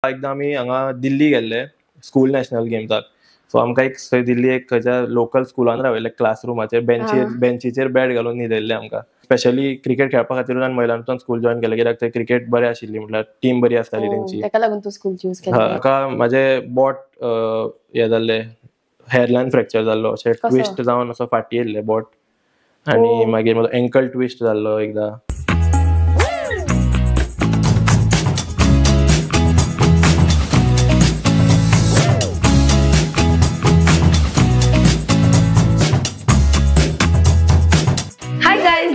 एकदा आमी हांगा दिल्ली गेल्ले स्कूल नॅशनल गेम्साक. सो आमकां एक थंय दिल्ली एक खंयच्या लोकल स्कुलान रावयल्ले क्लासरुमाचेर बेंचीर बेंचीचेर बॅट घालून न्हिदयल्ले आमकां. स्पेशली क्रिकेट खेळपा खातीरूच आनी महिलांतून स्कूल जॉयन केलें कित्याक थंय क्रिकेट बरें आशिल्ली, म्हटल्यार टीम बरी आसताली तेंची. ताका लागून तूं स्कूल चूज केलें. म्हाका म्हाजे बोट हें जाल्लें, हेअरलायन फ्रॅक्चर जाल्लो, अशें ट्विस्ट जावन असो फाटी येयल्लें बोट, आनी मागीर म्हजो एंकल ट्विस्ट जाल्लो एकदां.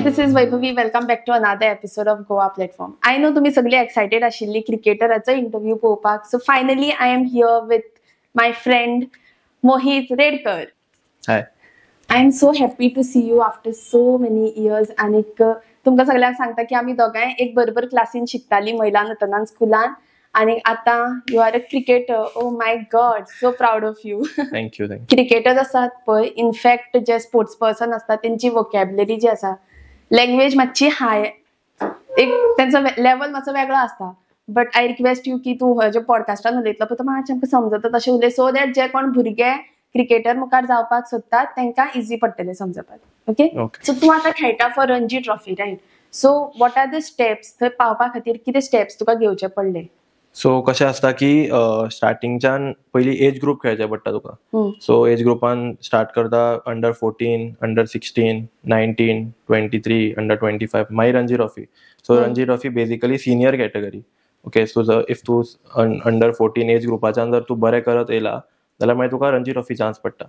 This is Vaibhavi. Welcome back to another episode of Goa Platform. I know तुम्ही सगळे एक्सायटेड आशिल्ली क्रिकेटराचो इंटरव्यू पळोवपाक. So finally I am here with my friend Mohit Redkar. Hi. I am so happy to see you after so many years. आनीक तुमकां सगळ्यांक सांगता की आमी दोगांय एक बरोबर क्लासीन शिकताली महिला नूतनान स्कुलान, आनी आतां you are a cricketer. Oh my God, so proud of you. Thank you. Thank you. Cricketers आसात पळय, इनफॅक्ट जे स्पोर्ट्स पर्सन आसतात तेंची वोकॅबलरी जी आसा, लँग्वेज मातशी हाय, एक तेंचो लेवल मातसो वेगळो आसता. बट I request you की तूं हो जे पॉडकास्टान उलयतलो पळय तो मातशें आमकां समजता तशें उलय, सो that जे कोण भुरगे क्रिकेटर मुखार जावपाक सोदतात तांकां इजी पडटलें समजपाक. ओके, सो तूं आतां खेळटा for Ranji trophy, right? So what are the steps, थंय पावपा खातीर कितें स्टेप्स तुका घेवचे पडले? सो कशें आसता की स्टार्टिंगच्यान पयलीं एज ग्रूप खेळचें पडटा तुका. सो एज ग्रुपान स्टार्ट करता अंडर 14, अंडर 16, 19, 23, अंडर 25, मागीर Ranji trophy. So Ranji trophy basically senior category. Okay, so if तूं अंडर 14 एज ग्रुपाच्यान जर तूं बरें करत येयला जाल्यार मागीर तुका रणजी ट्रॉफी चान्स पडटा.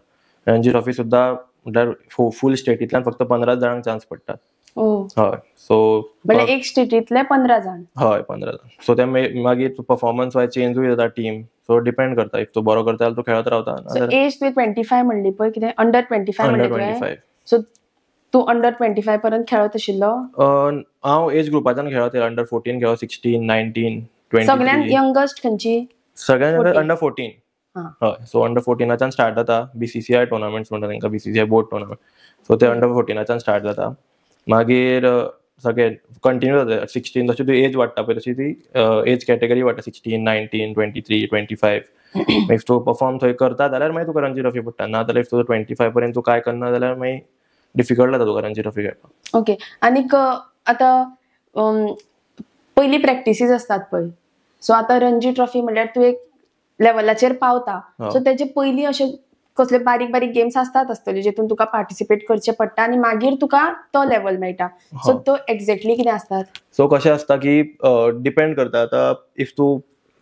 रणजी ट्रॉफी सुद्दां म्हटल्यार फूल स्टेटींतल्यान फक्त 15 जाणांक चान्स पडटा. हय, सो एक स्टेटींतले 15 जाण. हय, 15 जाण. सो ते मागीर तूं परफॉर्मन्स वायज चेंजूय जाता टीम. सो डिपेंड करता, if तूं बरो करता जाल्यार तूं खेळत रावता. एज तुवें 25 म्हणली पळय, कितें अंडर 25 म्हणली तुवें? सो तूं अंडर 25 पर्यंत खेळत आशिल्लो? हांव एज ग्रुपाच्यान खेळत, अंडर 14 खेळो, 16, 19, 20. सगळ्यांत यंगस्ट खंयची? सगळ्यांत अंडर 14. हय, सो अंडर 14 स्टार्ट जाता बीसीसीआय टुर्नामेंट्स म्हणटा तांकां, बीसीसीआय बोर्ड टुर्नामेंट. सो ते अंडर 14 स्टार्ट जाता, मागीर सगळे कंटिन्यू जाता. 16 जशी तुजी एज वाडटा पळय तशी ती एज कॅटेगरी वाडटा, 16, 19, 23, 25. If तूं परफॉर्म थंय करता जाल्यार मागीर तुका रणजी ट्रॉफी पडटा, ना जाल्यार if तुजो 25 पर्यंत तूं कांय करना जाल्यार मागीर डिफिकल्ट जाता तुका रणजी ट्रॉफी खेळपाक. ओके, आनीक आतां पयलीं प्रॅक्टिसीस आसतात पळय, सो आतां रणजी ट्रॉफी म्हणल्यार तूं एक लेवलाचेर पावता, सो तेजे पयलीं अशें कसले बारीक बारीक गेम्स आसतात आसतले जितून तुका पार्टिसिपेट करचें पडटा आनी मागीर तुका तो लेवल मेळटा. सो तो एक्झॅक्टली कितें आसतात? सो कशें आसता की डिपेंड करता. आतां if तूं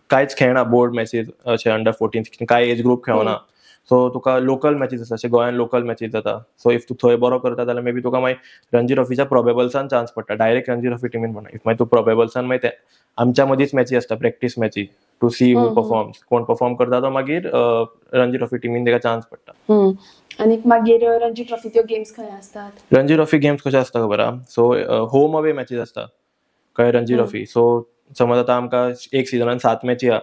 कांयच खेळना बोर्ड मॅचीस अशें अंडर 14, 16 कांय एज ग्रूप खेळना, सो तुका लोकल मॅचीस आसता, अशें गोंयान लोकल मॅचीस जाता. सो if तूं थंय बरो करता जाल्यार मे बी तुका मागीर रणजी ट्रॉफीच्या प्रोबेबल्सान चान्स पडटा, डायरेक्ट रणजी ट्रॉफी टिमीन म्हणा. If मागीर तूं प्रोबेबल्सान मागीर ते आमच्या मदींच मॅची आसता, प्रॅक्टीस मॅची, टू सी हू परफॉर्म्स, कोण परफॉर्म करता तो मागीर रणजी ट्रॉफी टिमीन ताका चान्स पडटा. आनी मागीर रणजी ट्रॉफी त्यो गेम्स खंय आसतात? रणजी ट्रॉफी गेम्स कशे आसता खबर आहा? सो होम अवे मॅचीस आसता, कळ्ळें? रणजी ट्रॉफी. सो समज आतां आमकां एक सिजनान 7 मॅची आहा,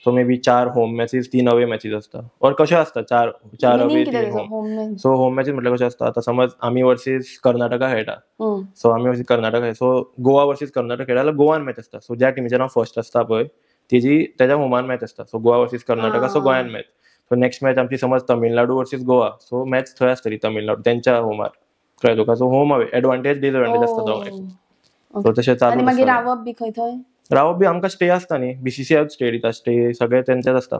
so may be 4 home matches, 3 away matches आसता. ऑर कशें आसता 4 away 3 home. So home matches म्हटल्यार कशें आसता, आतां समज आमी वर्सीस कर्नाटका खेळटा, सो आमी versus Karnataka, so Goa versus Karnataka खेळटा जाल्यार गोवान मॅच आसता. सो ज्या टिमीचेर हांव फर्स्ट आसता पळय तेजी तेज्या होमान मॅच आसता. So Goa versus Karnataka, so गोंयान मॅच. सो नेक्स्ट मॅच आमची समज Tamil Nadu versus Goa, so match थंय आसतली तमिळनाडू तेंच्या होमार, कळ्ळें तुका? So home away advantage disadvantage आसता तो. सो तशें चालू. मागीर रावप बी खंय थंय? रावप बी आमकां स्टे आसता न्ही, बीसीसीआय स्टे दिता, स्टे सगळे तेंचेच आसता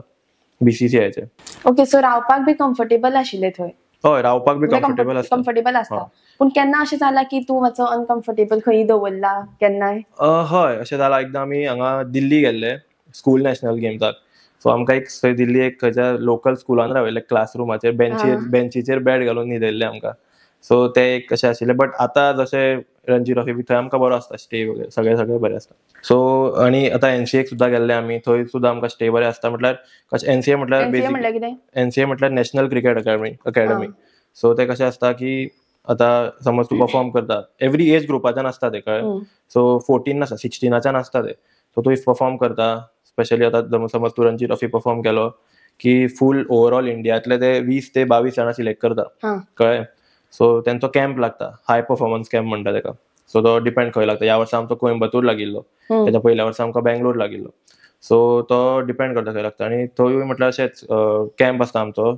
बीसीसीआयचे. ओके, सो रावपाक बी कम्फर्टेबल आशिल्लें थंय? हय, रावपाक बी कम्फर्टेबल आसता. कम्फर्टेबल आसता. पूण केन्ना अशें जालां की तूं मातसो अनकम्फर्टेबल खंय दवरला केन्नाय? हय, अशें जालां. एकदां आमी हांगा दिल्ली गेल्ले स्कूल नॅशनल गेम्साक. सो आमकां एक थंय दिल्ली एक खंयच्या लोकल स्कुलान रावयल्ले क्लासरुमाचेर बेंचीर बेंचीचेर बॅट घालून न्हिदयल्ले आमकां. सो ते एक कशें आशिल्लें. बट आतां जशें रणजी ट्रॉफी बी थंय आमकां बरो आसता स्टे वगैरे, सगळें सगळें बरें आसता. सो आनी आतां एनसीएक सुद्दां गेल्ले आमी, थंय सुद्दां आमकां स्टे बरें आसता. म्हटल्यार कशें एनसीए म्हटल्यार बेसिक, एनसीए म्हटल्यार नॅशनल क्रिकेट अकॅडमी. सो ते कशें आसता की आतां समज तूं परफॉर्म करता, एवरी एज ग्रुपाच्यान आसता ते, कळ्ळें? सो 14 नासता, 16 आसता ते. सो तूं if perform करता, स्पेशली आतां समज तूं रणजी ट्रॉफी परफॉर्म केलो की फूल ओवरऑल इंडियांतले ते 20 ते 22 जाणां सिलेक्ट करता, कळ्ळें? सो तेंचो कॅम्प लागता, हाय परफॉर्मन्स कॅम्प म्हणटा तेका. सो तो डिपेंड खंय लागता. ह्या वर्सा आमचो कोइंबतूर लागिल्लो, तेच्या पयल्या वर्सा आमकां बेंगलोर लागिल्लो. सो तो डिपेंड करता खंय लागता. आनी थंयूय म्हटल्यार अशेंच कॅम्प आसता आमचो,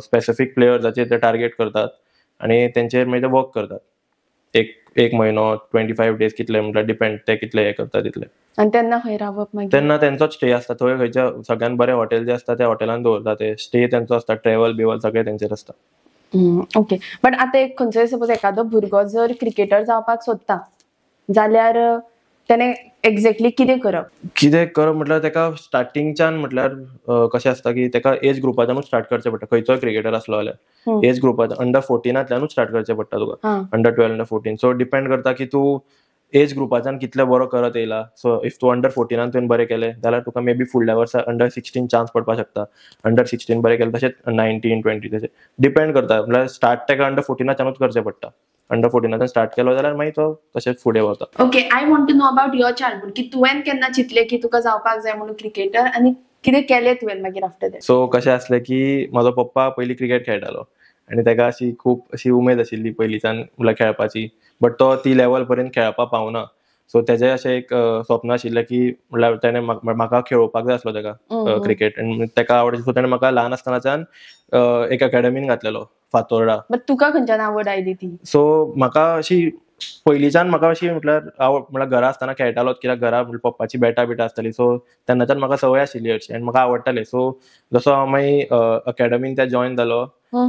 स्पेसिफीक प्लेयर्साचेर ते टार्गेट करतात आनी तेंचेर मागीर ते वर्क करतात. एक एक म्हयनो, 25 डेज कितले म्हटल्यार डिपेंड ते कितले हे करता तितले. आनी तेन्ना खंय रावप मागीर? तेन्ना तेंचोच स्टे आसता थंय. खंयच्या सगळ्यात बरें हॉटेल जे आसता त्या हॉटेलान दवरता ते. स्टे तेंचो आसता, ट्रॅवल बिवल सगळें तेंचेर आसता. ओके, बट आतां एक खंयचोय सपोज एखादो भुरगो जर क्रिकेटर जावपाक सोदता जाल्यार तेणे एक्झॅक्टली कितें करप? कितें करप म्हटल्यार तेका स्टार्टिंगच्यान म्हटल्यार कशें आसता की तेका एज ग्रुपाच्यानूच स्टार्ट करचें पडटा. खंयचोय क्रिकेटर आसलो जाल्यार एज ग्रुपाच्या अंडर 14नांतल्यानूच स्टार्ट करचें पडटा तुका, अंडर 12, अंडर 14. सो डिपेंड करता की तूं एज ग्रुपाच्यान कितले बरो करत येयला. सो if तूं अंडर 14नान तुवें बरें केलें जाल्यार तुका मे बी फुडल्या वर्सा अंडर 16 चान्स पडपाक शकता. अंडर 16 बरें केलें तशेंच 19, 20, तशें डिपेंड करता. म्हळ्यार स्टार्ट तेका अंडर 14नाच्यानूच करचें पडटा. अंडर 14नाच्यान स्टार्ट केलो जाल्यार मागीर तो तशेंच फुडें वता. Okay, I want to know about your childhood, की तुवें केन्ना चिंतलें की तुका जावपाक जाय म्हणून क्रिकेटर आनी कितें केलें तुवें मागीर आफ्टर that? सो कशें आसलें की म्हाजो पप्पा पयलीं क्रिकेट खेळटालो आनी तेका अशी खूब अशी उमेद आशिल्ली पयलींच्यान म्हळ्यार खेळपाची, बट तो ती लेवल पर्यंत खेळपाक पावना. सो तेजें अशें एक स्वप्न आशिल्लें की म्हळ्यार तेणें म्हाका खेळोवपाक जाय आसलो तेका क्रिकेट आनी तेका आवड. सो तेणें म्हाका ल्हान आसतनाच्यान एक अकॅडमीन घातलेलो, फातोर्डा. बट तुका खंयच्यान आवड आयली ती? सो म्हाका अशी पयलींच्यान म्हाका अशी म्हटल्यार आवड, म्हळ्यार घरा आसतना खेळटालोच, कित्याक घरा पप्पाची बॅटां बिटां आसताली. सो तेन्नाच्यान म्हाका संवय आशिल्ली हरशीं आनी म्हाका आवडटालें. सो जसो हांव मागीर अकॅडमीन त्या जॉयन जालो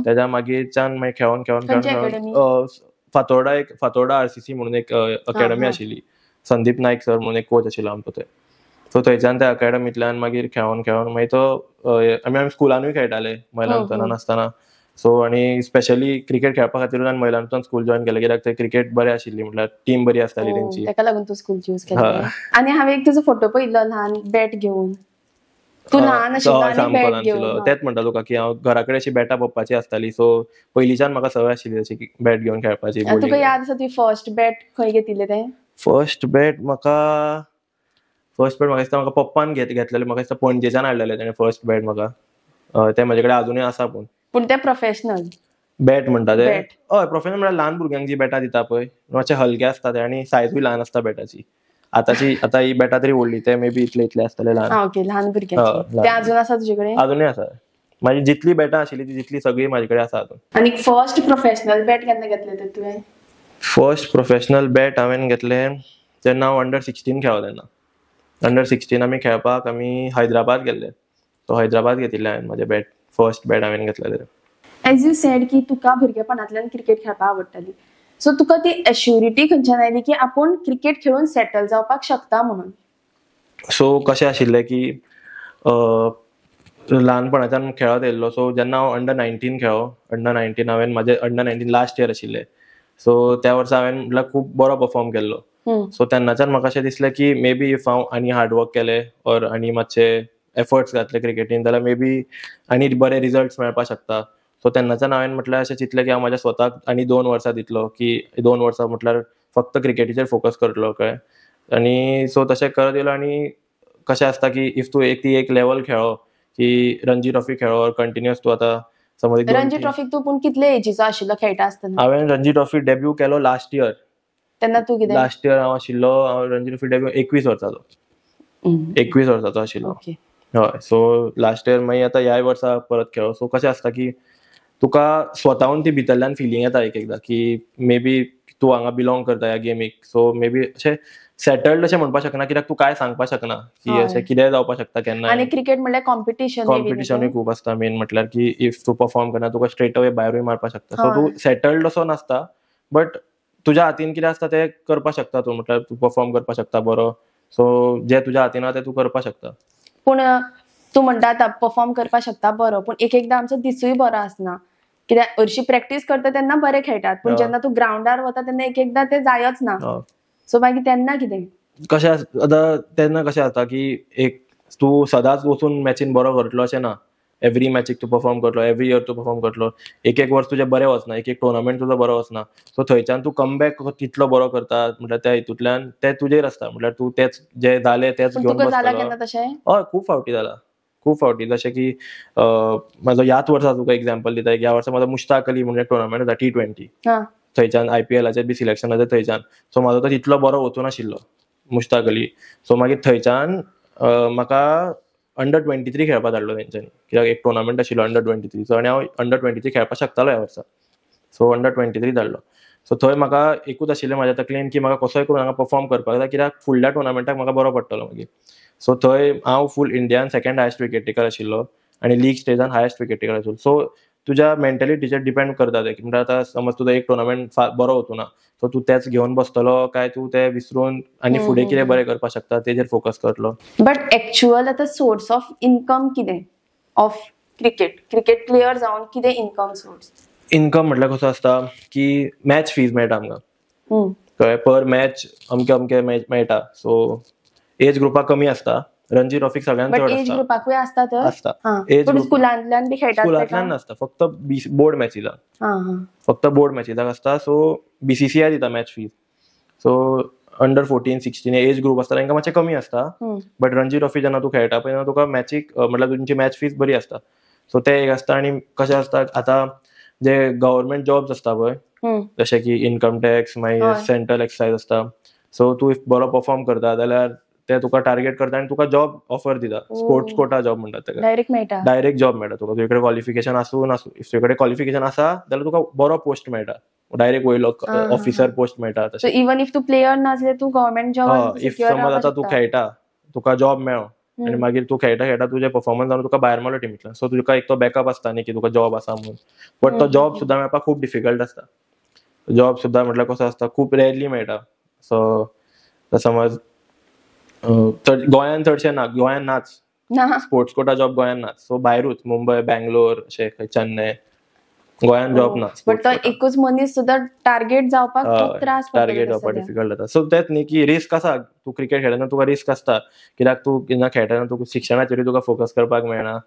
तेज्या मागीरच्यान मागीर खेळोन खेळोन खेळोन खेळोन फातोर्डा, एक फातोर्डा आरसीसी म्हणून एक अकॅडमी आशिल्ली, संदीप नायक सर म्हणून एक कोच आशिल्लो आमचो थंय. सो थंयच्यान त्या अकॅडमींतल्यान मागीर खेळोन खेळोन मागीर तो आमी स्कुलानूय खेळटाले महिलांतनान आसतना. सो आनी स्पेशली क्रिकेट खेळपा खातीरूच हांवें महिलांतून स्कूल जॉयन केलें, कित्याक थंय क्रिकेट बरें आशिल्ली, म्हटल्यार टीम बरी आसताली तेंची. ताका लागून तूं स्कूल चूज केलें. आनी हांवें एक तुजो फोटो पळयल्लो ल्हान बॅट घेवन, तूं ल्हान आशिल्लो. तेंच म्हणटा तुका की हांव घरा कडेन अशी बॅटां पप्पाची आसताली. सो पयलींच्यान म्हाका संवय आशिल्ली अशी बॅट घेवन खेळपाची. तुका याद आसा तुवें फर्स्ट बॅट खंय घेतिल्लें तें? फर्स्ट बॅट म्हाका दिसता म्हाका पप्पान घेतलेलें, म्हाका दिसता पणजेच्यान हाडलेलें तेणें फर्स्ट बॅट म्हाका. तें म्हाजे कडेन आजुनूय आसा. पूण ते प्रोफेशनल बॅट म्हणटा ते? हय, प्रोफेशनल म्हळ्यार ल्हान भुरग्यांक जी बॅटां दिता पळय, मातशे हलके आसता ते आनी सायजूय ल्हान आसता बॅटाची. आतांची आतां ही बॅटां तरी व्हडली, ते मे बी इतले इतले आसतले ल्हान. ओके, ल्हान भुरग्यांची. ते अजून आसा तुजे कडेन? अजुनूय आसा. म्हाजी जितली बॅटां आशिल्ली ती जितली सगळी म्हाजे कडेन आसा अजून. आनी फर्स्ट प्रोफेशनल बॅट केन्ना घेतलें तर तुवें? फर्स्ट प्रोफेशनल बॅट हांवें घेतलें तेन्ना हांव अंडर 16 खेळ्ळो. तेन्ना अंडर 16 आमी खेळपाक आमी हैदराबाद गेल्ले. सो हैदराबाद घेतिल्लें हांवें म्हाजें बॅट, फर्स्ट बॅट हांवें घेतलें. एज you said की तुका भुरगेपणांतल्यान क्रिकेट खेळपाक आवडटाली, सो तुका ती एश्युरिटी खंयच्यान आयली की आपूण क्रिकेट खेळून सेटल जावपाक शकता म्हणून? सो कशें आशिल्लें की ल्हानपणाच्यान खेळत येयल्लो. सो जेन्ना हांव अंडर 19 खेळ्ळो, अंडर 19 हांवें म्हाजें अंडर 19 लास्ट इयर आशिल्लें. सो त्या वर्सा हांवें म्हटल्यार खूब बरो परफॉर्म केल्लो. सो तेन्नाच्यान म्हाका अशें दिसलें की मे बी if हांव आनी हार्डवर्क केलें ऑर आनी मातशे एफर्ट्स घातले क्रिकेटीन जाल्यार मे बी आनी बरे रिजल्ट्स मेळपाक शकता. सो तेन्नाच्यान हांवें म्हटल्यार अशें चिंतलें की हांव म्हाज्या स्वताक आनी 2 वर्सां दितलो, की 2 वर्सां म्हटल्यार फक्त क्रिकेटीचेर फोकस करतलो, कळ्ळें. आनी सो तशें करत येयलो. आनी कशें आसता की if तूं एक ती एक लेवल खेळ्ळो की रणजी ट्रॉफी खेळ्ळो कंटिन्युअस तूं आतां समज रणजी ट्रॉफीक तूं पूण कितले एजीचो आशिल्लो खेळटा आसतना? हांवें रणजी ट्रॉफी डेब्यू केलो लास्ट इयर. तेन्ना तूं कितें? लास्ट इयर हांव आशिल्लो, हांव रणजी ट्रॉफी डेब्यू 21 वर्साचो, 21 वर्साचो आशिल्लो. हय. सो लास्ट इयर मागीर आतां ह्याय वर्सा परत खेळ्ळो. सो कशें आसता की तुका स्वताहून ती भितरल्यान फिलींग येता एक एकदां की मे बी तूं हांगा बिलोंग करता ह्या गेमीक. सो मे बी अशें सेटल्ड अशें म्हणपाक शकना, कित्याक तूं कांय सांगपाक शकना की अशें कितेंय जावपाक शकता केन्ना. आनी क्रिकेट म्हणल्यार कॉम्पिटिशन, कॉम्पिटिशनूय खूब आसता. मेन म्हटल्यार की if तूं परफॉर्म करना तुका स्ट्रेट अवे भायरूय मारपाक शकता. सो तूं सेटल्ड असो नासता, बट तुज्या हातीन कितें आसता तें करपाक शकता तूं, म्हटल्यार तूं परफॉर्म करपाक शकता बरो. सो जें तुज्या हातीन आसा तें तूं करपाक शकता. पूण तूं म्हणटा आतां परफॉर्म करपाक शकता बरो, पूण एक एकदां आमचो दिसूय बरो आसना, कित्याक हरशीं प्रॅक्टीस करता तेन्ना बरें खेळटात, पूण जेन्ना तूं ग्रावंडार वता तेन्ना एक एकदां तें जायच ना. सो मागीर तेन्ना कितें कशें आतां तेन्ना कशें जाता की एक तूं सदांच वचून मॅचीन बरो करतलो अशें ना. एवरी मॅचीक तूं परफॉर्म करतलो, एवरी इयर तूं परफॉर्म करतलो. एक एक वर्स तुजें बरें वचना, एक एक टुर्नामेंट तुजो बरो वचना. सो थंयच्यान तूं कमबॅक कितलो बरो करता म्हटल्यार त्या हितूंतल्यान तें तुजेर आसता. म्हटल्यार तूं तेच जें जालें तेंच घेवन बसतलो. हय, खूब फावटी जाला, खूब फावटी. जशें की म्हाजो ह्याच वर्सा तुका एग्जाम्पल दिता, ह्या वर्सा म्हाजो मुश्ताक अली म्हणून एक टुर्नामेंट जाता T20, थंयच्यान IPLाचेर बी सिलेक्शन जाता थंयच्यान. सो म्हाजो तो तितलो बरो वचूं नाशिल्लो मुश्ताक अली. सो मागीर थंयच्यान म्हाका अंडर 23 खेळपाक धाडलो तेंच्यांनी, कित्याक एक टुर्नामेंट आशिल्लो अंडर 23चो आनी हांव अंडर 23 खेळपाक शकतालो ह्या वर्सा. सो अंडर 23 धाडलो. सो थंय म्हाका एकूच आशिल्लें म्हाज्या तकलेन की म्हाका कसोय करून हांगा परफॉर्म करपाक जाय, कित्याक फुडल्या टुर्नामेंटाक म्हाका बरो पडटलो मागीर. सो थंय हांव फूल इंडियान सेकंड हायस्ट विकेट टेकर आशिल्लो आनी लीग स्टेजान हायस्ट विकेट टेकर आशिल्लो. सो तुज्या मेंटेलिटीचेर डिपेंड करता तें. म्हणल्यार आतां समज तुजो एक टुर्नामेंट बरो वचूना, सो तूं तेच घेवन बसतलो काय तूं ते विसरून आनी फुडें कितें बरें करपाक शकता तेजेर फोकस करतलो. बट एक्चुअल आतां सोर्स ऑफ इनकम कितें ऑफ क्रिकेट? क्रिकेट प्लेयर जावन कितें इनकम सोर्स? इनकम म्हटल्यार कसो आसता की मॅच फीज मेळटा आमकां, कळ्ळें, पर मॅच अमके अमके मेळटा. सो एज ग्रुपाक कमी आसता, रणजी ट्रॉफीक सगळ्यांत चड एज ग्रुपाकूय आसता तर आसता. स्कुलांतल्यान बी खेळटात? स्कुलांतल्यान नासता, फक्त बोर्ड मॅचीजाक, फक्त बोर्ड मॅचीजाक आसता. सो बीसीसीआय दिता match fees. So under 14 16 age group आसता तांकां मातशें कमी आसता, बट रणजी ट्रॉफी जेन्ना तूं खेळटा पळय तेन्ना तुका मॅचीक म्हटल्यार तुमची मॅच फीज बरी आसता. सो ते एक आसता. आनी कशें आसता आतां जे गव्हर्मेंट जॉब्स आसता पळय, जशे की इनकम टॅक्स, मागीर सेंट्रल एक्सायज आसता. सो तूं if बरो परफॉर्म करता जाल्यार ते तुका टार्गेट करता आनी तुका जॉब ऑफर दिता. स्पोर्ट्स कोटा जॉब म्हणटात ताका. डायरेक्ट मेळटा, डायरेक्ट जॉब मेळटा तुका. तुजे कडेन क्वॉलिफिकेशन आसूं नासूं, if तुजे कडेन क्वॉलिफिकेशन आसा जाल्यार तुका बरो पोस्ट मेळटा, डायरेक्ट वयलो ऑफिसर पोस्ट मेळटा. सो इवन if तूं प्लेयर नासले तूं गव्हर्मेंट जॉब if समज आतां तूं खेळटा, तुका जॉब मेळो आनी मागीर तूं खेळटा खेळटा तुजें परफॉर्मन्स जावन तुका भायर मारलो टिमींतल्यान, सो तुका एक तो बॅकअप आसता न्ही की तुका जॉब आसा म्हणून. बट तो जॉब सुद्दां मेळपाक खूब डिफिकल्ट आसता. जॉब सुद्दां म्हटल्यार कसो आसता, खूब रेरली मेळटा. सो समज चड गोंयान चडशे ना, गोंयान नाच स्पोर्ट्स कोटा जॉब गोंयान नाच. सो भायरूच मुंबय, बँगलोर, अशें चेन्नय, गोंयान जॉब ना. बट तो एकूच मनीस सुद्दां टार्गेट जावपाक खूब त्रास, टार्गेट जावपाक डिफिकल्ट जाता. सो तेंच न्ही की रिस्क आसा, तूं क्रिकेट खेळटना तुका रिस्क आसता, कित्याक तूं जेन्ना खेळटना तुका शिक्षणाचेरूय तुका फोकस करपाक मेळना,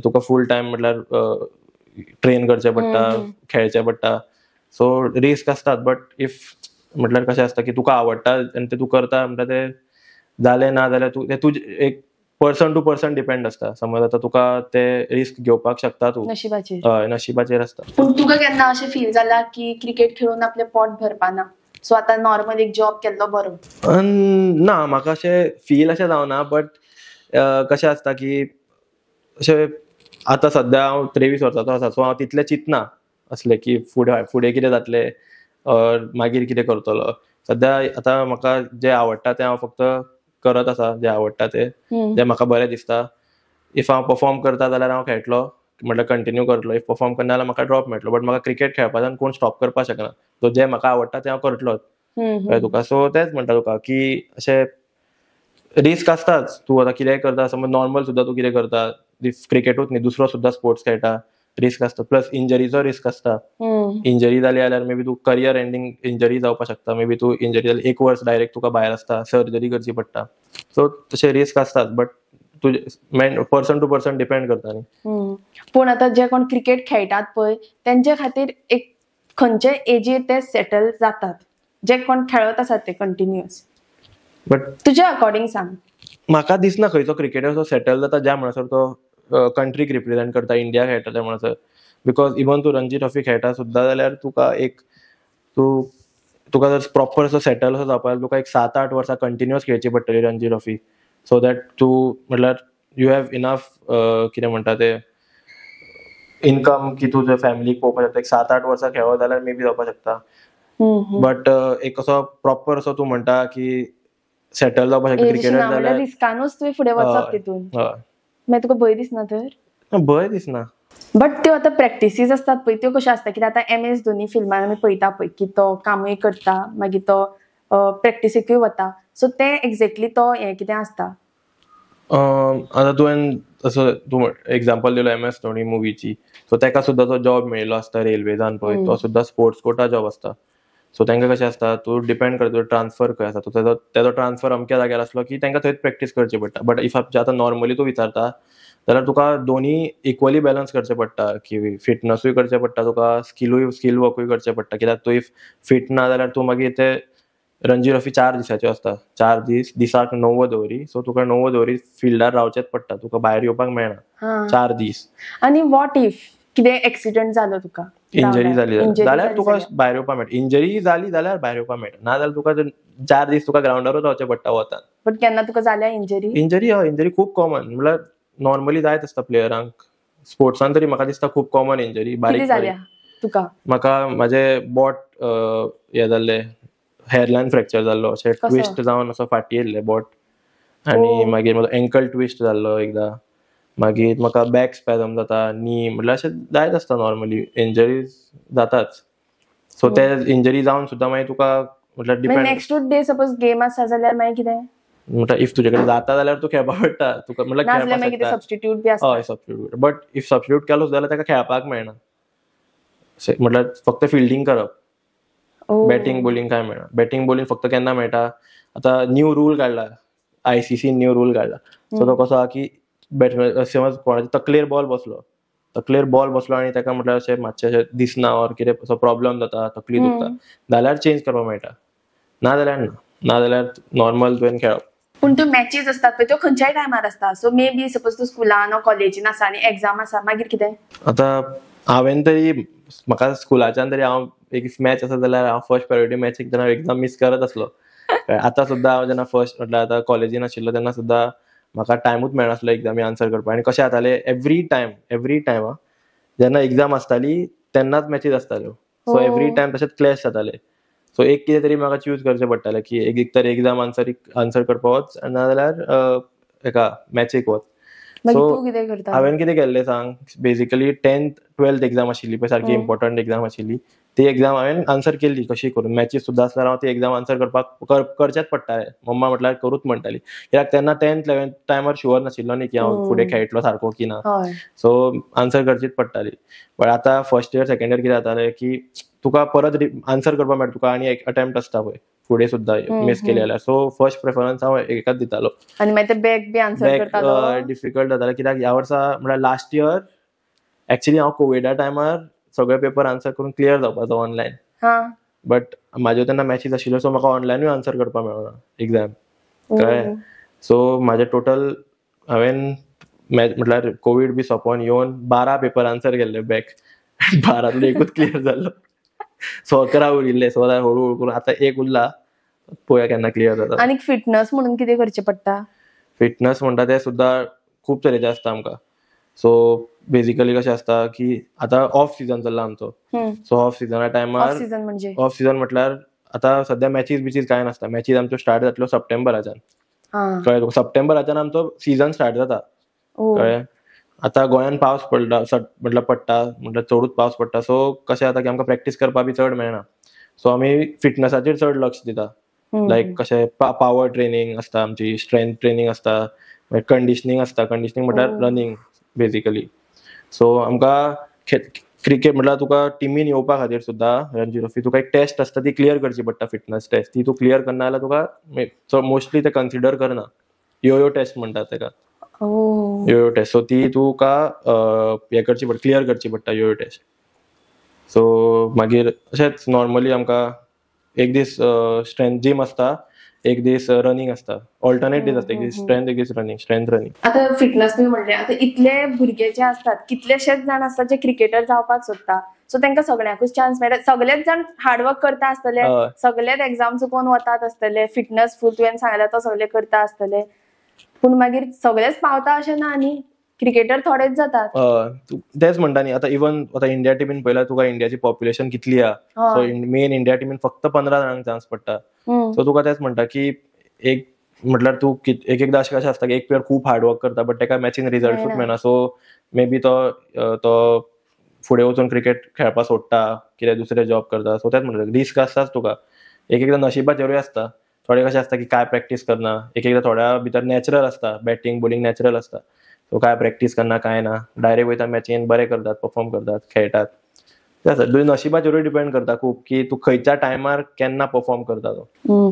तुका फूल टायम म्हटल्यार ट्रेन करचें पडटा, खेळचें पडटा. सो रिस्क आसतात. बट if म्हटल्यार कशें आसता की तुका आवडटा आनी तें तूं करता म्हणटा तें जालें ना जाल्यार तूं तें तुजें एक पर्सन टू पर्सन डिपेंड आसता. समज आतां तुका ते रिस्क घेवपाक शकता तूं, नशिबाचेर, हय नशिबाचेर आसता. पूण तुका केन्ना अशें फील जाला की क्रिकेट खेळून आपलें पोट भरपाना, सो आतां नॉर्मल एक जॉब केल्लो बरो? ना, म्हाका अशें फील अशें जावना. बट कशें आसता की अशें आतां सद्या हांव 23 वर्सांचो आसा, सो हांव तितलें चिंतना असलें की फुडें फुडें कितें जातलें ऑर मागीर कितें करतलो. सद्या आतां म्हाका जें आवडटा तें हांव फक्त करत आसा, जें आवडटा तें, जें म्हाका बरें दिसता. If हांव परफॉर्म करता जाल्यार हांव खेळटलो, म्हटल्यार कंटिन्यू करतलो. If perform करना जाल्यार म्हाका ड्रॉप मेळटलो. बट म्हाका क्रिकेट खेळपाच्यान कोण स्टॉप करपाक शकना. सो जें म्हाका आवडटा तें हांव करतलोच, कळ्ळें तुका. सो तेंच म्हणटा तुका की अशें रिस्क आसताच. तूं आतां कितेंय करता, समज नॉर्मल सुद्दां तूं कितें करता, क्रिकेटूच न्ही दुसरो सुद्दां स्पोर्ट्स खेळटा, रिस्क आसता. प्लस इंजरीचो रिस्क आसता. इंजरी जाली जाल्यार मे बी तूं करियर एंडींग इंजरी जावपाक शकता. मे बी तूं इंजरी जाली एक वर्स डायरेक्ट तुका भायर आसता, सर्जरी करची पडटा. सो तशे रिस्क आसतात. बट तुजें पर्सन टू पर्सन डिपेंड करता न्ही. पूण आतां जे कोण क्रिकेट खेळटात पळय तेंचे खातीर एक खंयचे एजीर ते सेटल जातात, जे कोण खेळत आसात ते कंटिन्युअस? बट तुज्या अकॉर्डिंग सांग. म्हाका दिसना खंयचो क्रिकेटर असो सेटल जाता ज्या म्हणसर तो कंट्रीक रिप्रेझेंट करता, इंडिया खेळटा त्या म्हणसर. Because even तूं रणजी ट्रॉफी खेळटा सुद्दां जाल्यार तुका एक तूं तुका जर प्रॉपर असो सेटल असो जावपाक जाल्यार तुका एक 7-8 वर्सां कंटिन्युअस खेळची पडटली रणजी ट्रॉफी, सो that तूं म्हटल्यार you have enough कितें म्हणटा ते इनकम की तुज्या फॅमिलीक पळोवपाक शकता. एक 7-8 वर्सां खेळो जाल्यार मे बी जावपाक शकता. बट एक असो प्रॉपर असो तूं म्हणटा की सेटल जावपाक शकता क्रिकेटर जाल्यार रिस्कानूच तुवें फुडें वचप तितून. मागीर तुका भंय दिसना तर? भंय दिसना. बट त्यो आतां प्रॅक्टिसीस आसतात पळय त्यो कश्यो आसता? कित्याक आतां MS Dhoni फिल्मान आमी पळयता पळय की तो कामूय करता मागीर तो प्रॅक्टिसीकूय वता. सो तें एक्झॅक्टली तो हें कितें आसता? आतां तुवें असो तूं एग्जाम्पल दिलो MS Dhoni मुवीची, सो ताका सुद्दां तो जॉब मेळिल्लो आसता रेल्वेजान पळय, तो सुद्दां स्पोर्ट्स कोटा जॉब आसता. सो तांकां कशें आसता, तूं डिपेंड करता ट्रान्सफर खंय आसा, तेजो ट्रान्सफर अमक्या जाग्यार आसलो की तांकां थंयच प्रॅक्टीस करची पडटा. बट if आतां नॉर्मली तूं विचारता जाल्यार तुका दोनी इक्वली बॅलन्स करचें पडटा, की फिटनसूय करचें पडटा तुका, स्किलूय स्कील वर्कूय करचें पडटा. कित्याक तूं if fit ना जाल्यार तूं मागीर ते रणजी ट्रॉफी 4 दिसाच्यो आसता, 4 दीस, दिसाक 90 ओवरी. सो तुका 90 ओवरी फिल्डार रावचेंच पडटा, तुका भायर येवपाक मेळना 4 दीस. आनी what if कितें एक्सिडंट जालो तुका? इंजरी जाली जाल्यार तुका भायर येवपाक मेळटा. इंजरी जाली जाल्यार भायर येवपाक मेळटा, ना जाल्यार तुका 4 दीस तुका ग्रावंडारूच रावचें पडटा वतान. बट केन्ना तुका जाल्या इंजरी? इंजरी हय, इंजरी खूब कॉमन, म्हळ्यार नॉर्मली जायत आसता प्लेयरांक स्पोर्ट्सान तरी म्हाका दिसता खूब कॉमन इंजरी. बारीक जाल्या तुका? म्हाका म्हाजे बोट हे जाल्ले, हेअरलायन फ्रॅक्चर जाल्लो, अशें ट्विस्ट जावन असो फाटी येयल्ले बोट, आनी मागीर म्हजो एंकल ट्विस्ट जाल्लो एकदां, मागीर म्हाका बॅक स्पॅजम जाता, नी, म्हटल्यार अशें जायत आसता नॉर्मली इंजरीज जाताच. सो ते इंजरी जावन सुद्दां मागीर तुका म्हटल्यार depend. Next day suppose game आसा जाल्यार मागीर कितें? म्हटल्यार if तुजे कडेन जाता जाल्यार तूं खेळपाक पडटा तुका, म्हटल्यार खेळपाक शकता. सबस्टिट्यूट बी आसता. हय सबस्टिट्यूट, बट if substitute केलो जाल्यार ताका खेळपाक मेळना, म्हटल्यार फक्त फिल्डिंग करप, बॅटींग बॉलिंग काय मेळना. बॅटींग बॉलिंग फक्त केन्ना मेळटा, आतां न्यू रूल काडला आयसीसी, न्यू रूल काडला. सो तो कसो आहा की बॅट्समॅन समज कोणाच्या तकलेर बॉल बसलो, तकलेर बॉल बसलो आनी ताका म्हटल्यार अशें मातशें अशें दिसना ऑर कितें असो प्रॉब्लम जाता, तकली दुखता जाल्यार चेंज करपाक मेळटा, ना जाल्यार ना, ना जाल्यार नॉर्मल तुवें खेळप. पूण त्यो मॅचीज आसतात पळय त्यो खंयच्याय टायमार आसता, सो मे बी सपोज तूं स्कुलान ऑर कॉलेजीन आसा आनी एग्जाम आसा, मागीर कितें? आतां हांवें तरी म्हाका स्कुलाच्यान तरी हांव एक मॅच आसा जाल्यार हांव फर्स्ट प्रायोरिटी मॅचीक जेन्ना एग्जाम मीस करत आसलो. आतां सुद्दां हांव जेन्ना फर्स्ट म्हटल्यार आतां कॉलेजीन आशिल्लो तेन्ना सुद्दां म्हाका टायमूच मेळनासलो एग्जामी आन्सर करपाक. आनी कशें जातालें एवरी टायम जेन्ना एग्जाम आसताली तेन्नाच मॅचीज आसताल्यो, सो एवरी टायम तशेंच क्लॅश जाताले. सो एक कितें तरी म्हाका चूज करचें पडटालें की एक तर एग्जाम आन्सर करपाक वच, ना जाल्यार एका मॅचीक वच. सो हांवें कितें केल्लें सांग, बेजिकली 10th 12th exam आशिल्ली पळय, सारकी इम्पॉर्टंट एक्जाम आशिल्ली, ती एक्जाम हांवें आन्सर केल्ली कशी करून. मॅचीस सुद्दां आसल्यार हांव ती एक्जाम आन्सर करपाक करचेंच पडटालें, मम्मा म्हटल्यार करूच म्हणटाली, कित्याक तेन्ना 10th 11th टायमार शुअर नाशिल्लो न्ही की हांव फुडें खेळटलो सारको की ना, सो आन्सर करचीच पडटाली. बट आतां फर्स्ट इयर सेकंड इयर कितें जातालें की तुका परत आन्सर करपाक मेळटा तुका, आनी एक अटेम्प्ट आसता पळय फुडें सुद्दां मिस केली जाल्यार. सो फर्स्ट प्रेफरन्स हांव एकाच दितालो. आनी मागीर बॅक बी आन्सर करतालो. डिफिकल्ट जातालें कित्याक ह्या वर्सा म्हळ्यार लास्ट इयर एक्चुअली हांव कोविडा टायमार सगळे पेपर आन्सर करून क्लियर जावपाचो ऑनलायन, बट म्हाज्यो तेन्ना मॅचीस आशिल्ल्यो, सो म्हाका ऑनलायनूय आन्सर करपाक मेळना एग्जाम, कळ्ळें. सो म्हाजे टोटल हांवें म्हटल्यार कोवीड बी सोंपोन येवन 12 पेपर आन्सर केल्ले बॅक, 12तलो एकूच क्लियर जाल्लो, सो 11 उरिल्ले. सो हळू हळू करून आतां एक उरला, पळोवया केन्ना क्लियर जाता. आनी फिटनस म्हणून कितें करचें पडटा? फिटनस म्हणटा तें सुद्दां खूब तरेचें आसता आमकां. सो बेजिकली कशें आसता की आतां ऑफ सिजन चल्ला आमचो, सो ऑफ सिजना टायमार, ऑफ सिजन म्हटल्यार आतां सद्या मॅचीज बिचीज कांय नासता. मॅचीज आमच्यो स्टार्ट जातल्यो सप्टेंबराच्यान, कळ्ळें तुका, सप्टेंबराच्यान आमचो सिजन स्टार्ट जाता, कळ्ळें. आतां गोंयान पावस पडटा, म्हटल्यार पडटा म्हटल्यार चडूच पावस पडटा, सो कशें जाता की आमकां प्रॅक्टीस करपाक बी चड मेळना, सो आमी फिटनसाचेर चड लक्ष दिता. लायक कशें पावर ट्रेनिंग आसता आमची, स्ट्रेंथ ट्रेनिंग आसता, मागीर कंडिशनींग आसता, कंडिशनींग म्हटल्यार रनिंग बेजिकली. सो आमकां क्रिकेट म्हटल्यार तुका टिमीन येवपा खातीर सुद्दां रणजी ट्रॉफी तुका एक टेस्ट आसता, ती क्लियर करची पडटा, फिटनस टेस्ट, ती तूं क्लियर करना जाल्यार तुका मोस्टली ते कन्सिडर करना, यो टेस्ट म्हणटात ताका, यो टेस्ट. सो ती तुका हें करची पडटा, क्लियर करची पडटा यो टेस्ट. सो मागीर अशेंच नॉर्मली आमकां एक दीस स्ट्रेंथ जीम आसता, एक दीस रनिंग आसता, ऑल्टरनेट दीस आसता, एक दीस स्ट्रेंथ एक दीस रनिंग, स्ट्रेंथ रनिंग. आतां फिटनस तुमी म्हणलें, आतां इतले भुरगे जे आसतात, कितलेशेच जाण आसतात जे क्रिकेटर जावपाक सोदता, सो तांकां सगळ्यांकूच चान्स मेळटा, सगळेच जाण हार्डवर्क करता आसतले, सगळेच एग्जाम चुकोवन वतात आसतले, फिटनस फूल तुवें सांगलें तो सगळे करता आसतले, पूण मागीर सगळेच पावता अशें ना न्ही, क्रिकेटर थोडेच जातात. तेच म्हणटा न्ही, आतां इवन आतां इंडिया टिमीन पळयल्यार तुका इंडियाची पॉप्युलेशन कितली आहा, सो मेन इंडिया टिमीन फक्त 15 जाणांक चान्स पडटा. सो तुका तेच म्हणटा की एक म्हटल्यार तूं एक एकदां अशें कशें आसता की एक प्लेयर खूब हार्डवर्क करता बट ताका मॅचीन रिजल्टूच मेळना, सो मे बी तो तो फुडें वचून क्रिकेट खेळपाक सोडटा, कितें दुसरें जॉब करता. सो तेच म्हणटा रिस्क आसताच तुका, एक एकदां नशिबाचेरूय आसता. थोडे कशें आसता की काय प्रॅक्टीस करना, एक एकदां थोड्या भितर नॅचरल आसता, बॅटींग बॉलिंग नॅचरल आसता, सो काय प्रॅक्टीस करना काय ना, डायरेक्ट वयता मॅचीन बरें करतात, परफॉर्म करतात, खेळटात. तें आसा तुज्या नशिबाचेरूय डिपेंड करता खूब की तूं खंयच्या टायमार केन्ना परफॉर्म करता तो.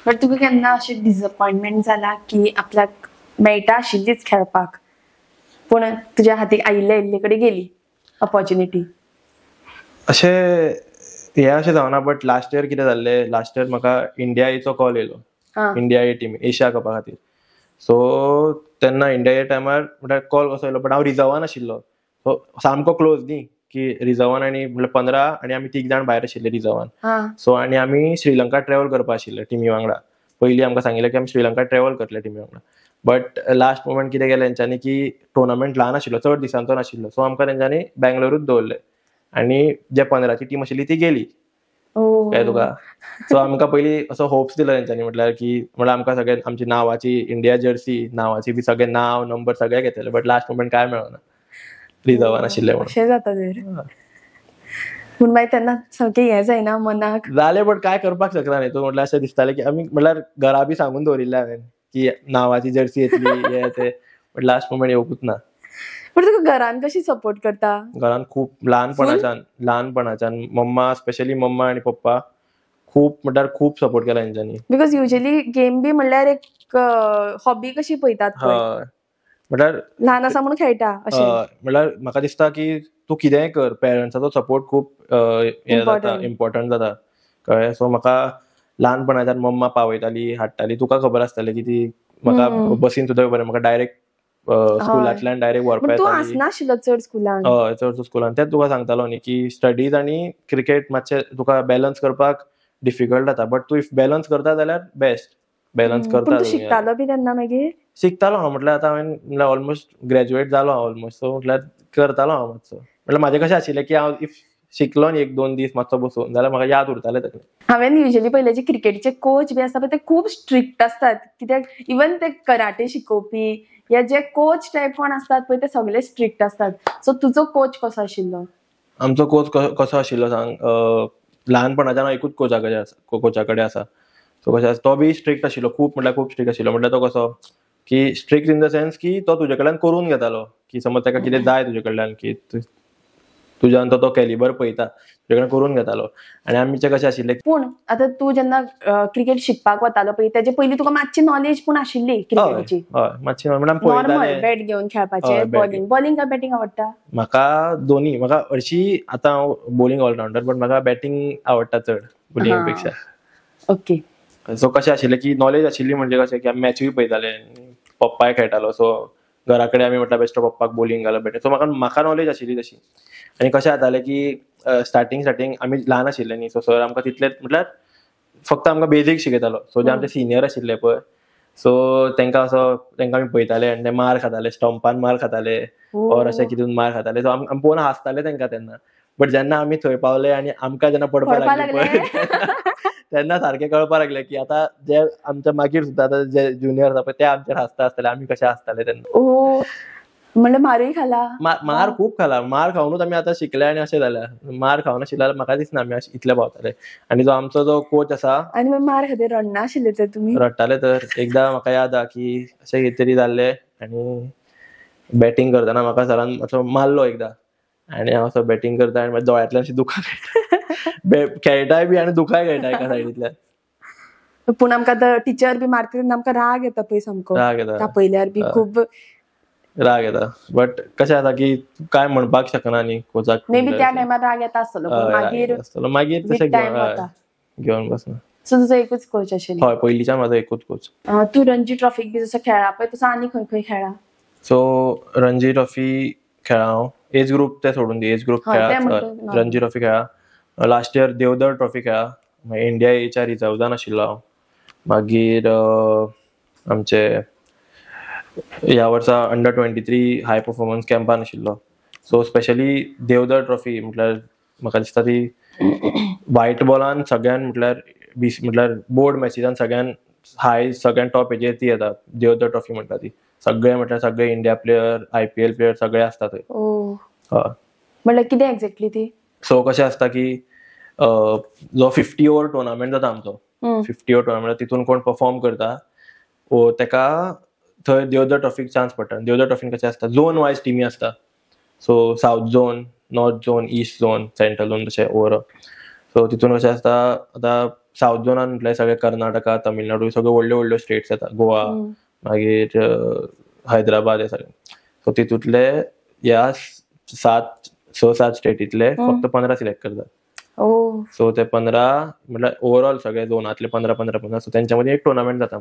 बट तुका केन्ना अशें डिसअपॉयंटमेंट जाला की आपल्याक मेळटा आशिल्लीच खेळपाक पूण तुज्या हातीक आयिल्ले आयिल्ले कडेन गेली ऑपॉर्च्युनिटी? अशें हें अशें जावना, बट लास्ट इयर कितें जाल्लें, लास्ट इयर म्हाका इंडिया एचो कॉल येयलो, इंडिया ए टीम एशिया कपा खातीर. सो तेन्ना इंडिया ए टायमार म्हटल्यार कॉल कसो येयलो, बट हांव रिजर्वान आशिल्लो, सो सामको क्लोज न्ही की रिजर्वान आनी म्हळ्यार 15 आनी आमी 3 जाण भायर आशिल्ले रिजर्वान. सो आनी आमी श्रीलंका ट्रॅवल करपा आशिल्ले टिमी वांगडा. पयलीं आमकां सांगिल्लें की आमी श्रीलंका ट्रॅवल करतले टिमी वांगडा. बट लास्ट मोमेंट कितें केलें तेंच्यांनी की टुर्नामेंट ल्हान आशिल्लो, चड दिसांचो नाशिल्लो, सो आमकां तेंच्यांनी बेंगलोरूच दवरले आनी जे 15ची टीम आशिल्ली ती गेली. कळ्ळें तुका? सो आमकां पयलीं असो होप्स दिलो तेंच्यांनी, म्हटल्यार की म्हळ्यार आमकां सगळे आमची नांवाची इंडिया जर्सी, नांवाची बी सगळे नांव नंबर सगळे घेतले, बट लास्ट मोमेंट काय मेळना, रिजर्वान आशिल्ले म्हणून. अशें जाता तर पूण मागीर तेन्ना सामकें हें जायना मनाक जालें, बट काय करपाक शकना न्ही तूं. म्हटल्यार अशें दिसतालें की आमी म्हटल्यार घरा बी सांगून दवरिल्लें हांवें की नांवाची जर्सी येतली हे ते, बट लास्ट मोमेंट येवकूच ना. पूण तुका घरान कशी सपोर्ट करता? घरान खूब ल्हानपणाच्यान मम्मा, स्पेशली मम्मा आनी पप्पा खूब म्हटल्यार खूब सपोर्ट केला तेंच्यांनी. Because usually game बी म्हणल्यार एक हॉबी कशी पळयतात, म्हटल्यार ल्हान आसा म्हणून खेळटा अशें. म्हटल्यार म्हाका दिसता की तूं कितेंय कर, पेरंट्साचो सपोर्ट खूब हें जाता, इम्पॉर्टंट जाता, कळ्ळें? सो म्हाका ल्हानपणाच्यान मम्मा पावयताली, हाडटाली. तुका खबर आसतालें की ती म्हाका बसीन सुद्दां बरें, म्हाका डायरेक्ट स्कुलांतल्यान डायरेक्ट व्हरपा येताली. तूं आसनाशिल्लो चड स्कुलान? हय, चड स्कुलान. तेंच तुका सांगतालो न्ही की स्टडीज आनी क्रिकेट मातशें तुका बॅलन्स करपाक डिफिकल्ट जाता, बट तूं if balance करता जाल्यार बेस्ट. बॅलन्स करता. तूं शिकतालो बी तेन्ना मागीर? शिकतालो हांव, म्हटल्यार आतां हांवें म्हटल्यार ऑलमोस्ट ग्रॅज्युएट जालो हांव ऑलमोस्ट, सो म्हटल्यार करतालो हांव मातसो. म्हटल्यार म्हाजें कशें आशिल्लें की हांव if शिकलो न्ही 1-2 दीस मातसो बसून जाल्यार म्हाका याद उरतालें तकलें. हांवें युजली पयलें जे क्रिकेटीचे कोच बी आसता पळय ते खूब स्ट्रिक्ट आसतात, कित्याक इवन ते कराटे शिकोवपी या जे कोच टायप कोण आसतात पळय ते सगळे स्ट्रिक्ट आसतात. सो तुजो कोच कसो आशिल्लो? आमचो कोच कसो आशिल्लो सांग, ल्हानपणाच्यान एकूच कोचा कडेन आसा. सो कशें आसा, तो बी स्ट्रिक्ट आशिल्लो खूब, म्हटल्यार खूब स्ट्रिक्ट आशिल्लो. म्हटल्यार तो कसो की स्ट्रिक्ट इन the sense की तो तुजे कडल्यान करून घेतालो, की समज ताका कितें जाय तुजे कडल्यान, की तुज्यान तो कॅलिबर पळयता, तुजे कडल्यान करून घेतालो. आनी आमचें कशें आशिल्लें, पूण आतां तूं जेन्ना क्रिकेट शिकपाक वतालो पळय तेजे पयलीं तुका मातशी नॉलेज पूण आशिल्ली क्रिकेटीची? हय, मातशी नॉर्मल. बॅट घेवन खेळपाचें, बॉलिंग बॉलिंग काय बॅटींग आवडटा? म्हाका दोनी. म्हाका हरशीं आतां हांव बॉलिंग ऑलरावंडर, बट म्हाका बॅटींग आवडटा चड बॉलिंग पेक्षा. ओके. सो कशें आशिल्लें की नॉलेज आशिल्ली, म्हणजे कशें की आमी मॅचूय पळयताले, पप्पाय खेळटालो, सो घरा कडेन आमी म्हटल्यार बेश्टो पप्पाक बॉलिंग घालप बॅटींग, सो म्हाका नॉलेज आशिल्ली तशी. आनी कशें जातालें की स्टार्टींग आमी ल्हान आशिल्ले न्ही, सो सर आमकां तितलेंच म्हटल्यार फक्त आमकां बेजीक शिकयतालो. सो जे आमचे सिनियर आशिल्ले पळय, सो तांकां असो तांकां आमी पळयताले आनी ते मार खाताले, स्टंपान मार खाताले और अशें कितें मार खाताले. सो आमी पळोवन हांसताले तांकां तेन्ना, बट जेन्ना आमी थंय पावले आनी आमकां जेन्ना पडपाक लागले पळय तेन्ना सारकें कळपाक लागलें की आतां जे आमच्या मागीर सुद्दां आतां जे ज्युनियर आसा पळय ते आमचेर हांसता आसतले, आमी कशे हांसताले तेन्ना. म्हणल्यार मारूय खाला? मार खूब खाला. मार खावनूच आमी आतां शिकले आनी अशें जाल्या. मार खावन आशिल्ले जाल्यार म्हाका दिसना आमी इतले पावताले. आनी जो आमचो जो कोच आसा, आनी मार खातीर रडना आशिल्ले तर तुमी? रडटाले तर. एकदां म्हाका याद आहा की अशें कितें तरी जाल्लें आनी बॅटींग करतना म्हाका सरान मातसो मारलो एकदां, आनी हांव असो बॅटींग करता आनी म्हाज्या दोळ्यांतल्यान अशी दुखां खेळटा, खेळटाय बी आनी दुखांय खेळटा एका सायडींतल्यान. पूण आमकां आतां टिचर बी मारता तेन्ना आमकां राग येता पळय सामको, राग येता, तापयल्यार बी खूब राग येता. बट कशें जाता की काय म्हणपाक शकना न्ही कोचाक, मे बी त्या टायमार राग येता आसतलो, मागीर मागीर तशें घेवन बसना. सो तुजो एकूच कोच आशिल्लो? हय, पयलींच्यान म्हाजो एकूच कोच. तूं रणजी ट्रॉफीक बी जसो खेळ्ळा पळय तसो आनी खंय खंय खेळ्ळा? सो रणजी ट्रॉफी खेळ्ळा हांव, एज ग्रुप ते सोडून दी, एज ग्रुप खेळा, रणजी ट्रॉफी खेळा. लास्ट इयर देवधर ट्रॉफी खेळा, मागीर इंडिया एच्या रिजर्वान आशिल्लो हांव. मागीर आमचे ह्या वर्सा अंडर 23 हाय परफॉर्मन्स कॅम्पान आशिल्लो. सो स्पेशली देवधर ट्रॉफी म्हटल्यार म्हाका दिसता ती व्हायट बॉलान सगळ्यान म्हटल्यार 20 म्हटल्यार बोर्ड मॅचिसान सगळ्यान हाय, सगळ्यान टॉप हेजेर ती येता देवधर ट्रॉफी म्हणटा ती. सगळे म्हटल्यार सगळे इंडिया प्लेयर, IPL player सगळे आसता थंय. हय, म्हटल्यार कितें एक्झॅक्टली ती? सो कशें आसता की जो 50 ओवर टुर्नामेंट जाता आमचो, 50 ओवर टुर्नामेंट, तितून कोण परफॉर्म करता वो तेका थंय देवधर ट्रॉफीक चान्स पडटा. देवधर ट्रॉफीन कशें आसता, झोन वायज टिमी आसता. So south zone, north zone, east zone, central zone, तशें ओवरऑल. सो तितून कशें आसता, आतां सावथ झोनान म्हटल्यार सगळे कर्नाटका, तमिळनाडू, सगळे व्हडले व्हडले स्टेट्स येता, गोवा, मागीर हैदराबाद, हे सगळे. सो तितूंतले ह्या 6-7 स्टेटींतले फक्त 15 सिलेक्ट करतात. सो ते 15 म्हटल्यार ओवरऑल सगळे झोनांतले 15 15 15, सो तेंच्या मदीं एक टुर्नामेंट जाता.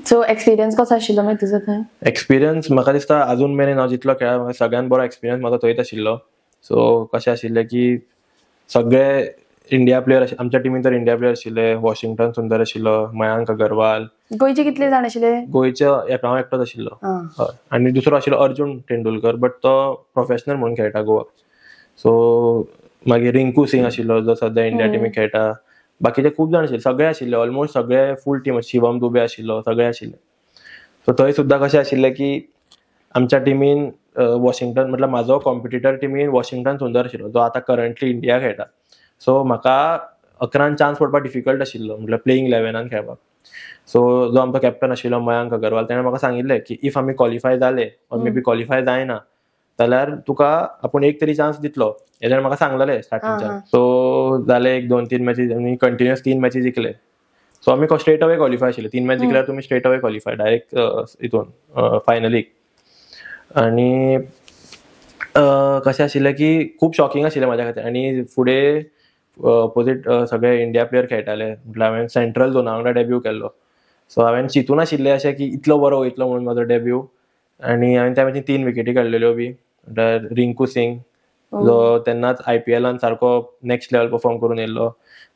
सो एक्सपिरियन्स कसो आशिल्लो मागीर तुजो थंय? एक्सपिरियन्स म्हाका दिसता अजून मेरेन हांव जितलो खेळ्ळा म्हाका सगळ्यान बरो एक्सपिरियन्स म्हाजो थंयच आशिल्लो. सो कशें आशिल्लें की सगळे इंडिया प्लेयर, आमच्या टिमीन तर इंडिया प्लेयर आशिल्ले, वॉशिंग्टन सुंदर आशिल्लो, मयांक अगरवाल. गोंयचे कितले जाण आशिल्ले? गोंयचे हांव एकटोच आशिल्लो. हय, आनी दुसरो आशिल्लो अर्जुन तेंडुलकर, बट तो प्रोफेशनल म्हणून खेळटा गोवा. सो मागीर रिंकू सिंग आशिल्लो जो सद्या इंडिया टिमीक खेळटा. बाकीचे खूब जाण आशिल्ले, सगळे आशिल्ले, ऑलमोस्ट सगळे फूल टीम. शिवम दुबे आशिल्लो, सगळे आशिल्ले. सो थंय सुद्दां कशें आशिल्लें की आमच्या टिमीन वॉशिंग्टन, म्हटल्यार म्हाजो कॉम्पिटिटर टिमीन वॉशिंग्टन सुंदर आशिल्लो जो आतां करंटली इंडिया खेळटा. सो म्हाका 11 चान्स पडपाक डिफिकल्ट आशिल्लो, म्हटल्यार प्लेइंग 11 खेळपाक. सो जो आमचो कॅप्टन आशिल्लो मयांक अगरवाल, तेणें म्हाका सांगिल्लें की if आमी क्वॉलिफाय जाले ऑर मे बी क्वॉलिफाय जायना जाल्यार तुका आपूण एक तरी चान्स दितलो, हें तेणें म्हाका सांगलेलें स्टार्टिंगच्यान. सो जाले 1 2 3 मॅची, आमी कंटिन्युअस 3 मॅची जिखले. सो आमी स्ट्रेट अवे क्वॉलिफाय आशिल्ले. 3 मॅच जिखल्यार तुमी स्ट्रेट अवे क्वॉलिफाय डायरेक्ट हितून फायनलीक. आनी कशें आशिल्लें की खूब शॉकिंग आशिल्लें म्हाज्या खातीर. आनी फुडें ऑपोजीट सगळे इंडिया प्लेयर खेळटाले, म्हटल्यार हांवें सेंट्रल झोना वांगडा डेब्यू केल्लो. सो हांवें चिंतून आशिल्लें अशें की इतलो बरो वयतलो म्हणून म्हाजो डेब्यू. आनी हांवें त्या मॅचीन 3 विकेटी काडलेल्यो बी. म्हटल्यार रिंकू सिंग जो तेन्नाच IPLान सारको नेक्स्ट लेवल परफॉर्म करून येयल्लो,